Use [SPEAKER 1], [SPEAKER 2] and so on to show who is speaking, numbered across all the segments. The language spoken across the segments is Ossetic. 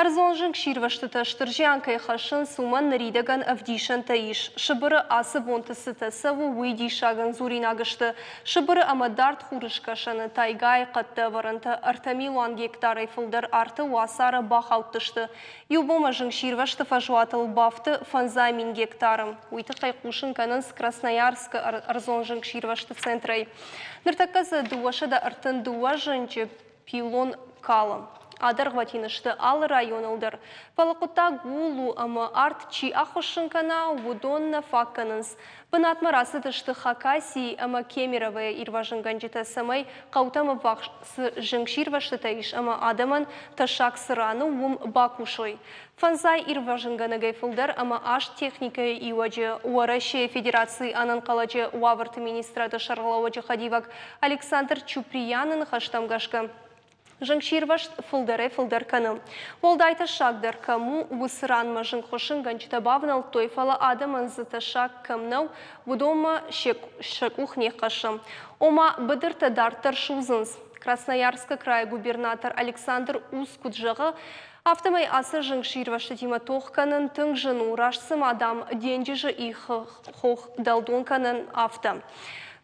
[SPEAKER 1] Ӕрдзон зынгсирвӕзтытӕ стыр зиан кӕй хӕссынц, уымӕн ныридӕгӕн ӕвдисӕнтӕ ис. Сыбыры ацы бонты цытӕ цӕуы, уый диссагӕн дзуринаг сты. Сыбыры ӕмӕ дард хурыскӕсӕны тайгайы хъӕдты ӕвӕрӕнтӕ 3 милуан гектарӕй фылдӕр арты уацары бахаудтысты. Иу бонмӕ зынгсирвӕзты фӕзуатыл бафты 50 000 гектары. Уый тыххӕй хъусын кӕнынц Красноярскы ӕрдзон зынгсирвӕзты центрӕй. Ныртӕккӕ дзы 232 зынджы пиллон калы. Адӕргъвӕтин сты алы районыл дӕр. Фӕлӕ хъуыддаг ууыл у, ӕмӕ арт чи ахуыссын кӕна, уыдон нӕ фаг кӕнынц. Бынатмӕ рацыдысты Хакасийы ӕмӕ Кемеровойы ирвӕзынгӕнджытӕ, цӕмӕй хъӕутӕм ӕввахс цы зынгсирвӕзтытӕ ис ӕмӕ адӕмӕн тӕссаг цы ран у, уым бакусой. Фӕндзай ирвӕзынгӕнӕгӕй фылдӕр ӕмӕ аст техникӕйы иуӕджы Уӕрӕсейы Федерацийы ӕнӕнхъӕлӕджы уавӕрты министрады сӕргълӕууӕджы хӕдивӕг Александр Чуприяны ныхӕстӕм гӕсгӕ, зынгсирвӕзт фылдӕрӕй-фылдӕр кӕны. Уӕлдай тӕссагдӕр кӕм у, уыцы ранмӕ зынгхуыссынгӕнджытӕ бавнӕлдтой, фӕлӕ адӕмӕн дзы тӕссаг кӕм нӕу, уыдонмӕ сӕ къух не ххӕссы. Ома, быдыртӕ дарддӕр судзынц. Красноярскы крайы губернатор Александр Ус куыд зӕгъы, афтӕмӕй ацы зынгсирвӕзтытимӕ тох кӕнын тынг зын у, раст цыма, дам, денджызы ихы хох дӕлдон кӕнын, афтӕ.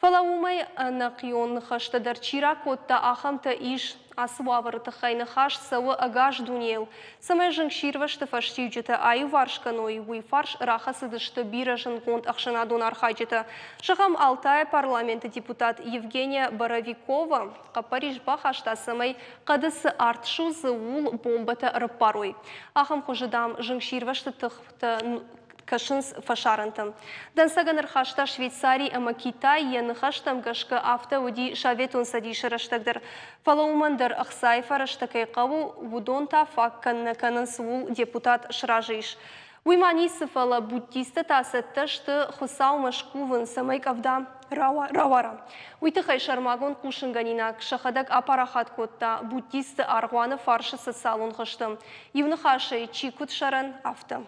[SPEAKER 1] Фӕлӕ уымӕй ӕнӕхъион ныхӕстӕ дӕр чи ракодта, ахӕмтӕ ис. Ацы уавӕры тыххӕй ныхас цӕуы ӕгас дунейыл. Цӕмӕй зынгсирвӕзты фӕстиуджытӕ аиуварс кӕной, уый фарс рахӕцыдысты бирӕ зындгонд ӕхсӕнадон архайджытӕ. Зӕгъӕм, Алтайы парламенты депутат Евгения Боровикова хъӕппӕрис бахаста, цӕмӕй хъӕды цы арт судзы, ууыл бомбӕтӕ ӕрыппарой. Ахӕм хуызы, дам, зынгсирвӕзты тыхтӕ кӕсынц фӕсарӕнтӕм. Дӕнцӕгӕн ӕрхаста Швейцари ӕмӕ Китай, йӕ ныхӕстӕм гӕсгӕ афтӕ уыди Советон Цӕдисы рӕстӕг дӕр. Фӕлӕ уымӕн дӕр ӕхцайы фӕрӕзтӕ кӕй хъӕуы, уыдон та фаг нӕ кӕнынц, ууыл депутат сразы ис. Уый ма ницы, фӕлӕ буддисттӕ та цӕттӕ сты Хуыцаумӕ скувын, цӕмӕй къӕвда рауара. Уый тыххӕй сӕрмагонд хъусынгӕнинаг сӕхӕдӕг апарахат кодта буддистты аргъуаны фарсы социалон хызты. Иу ныхасӕй, чи куыд сӕрӕн, афтӕ.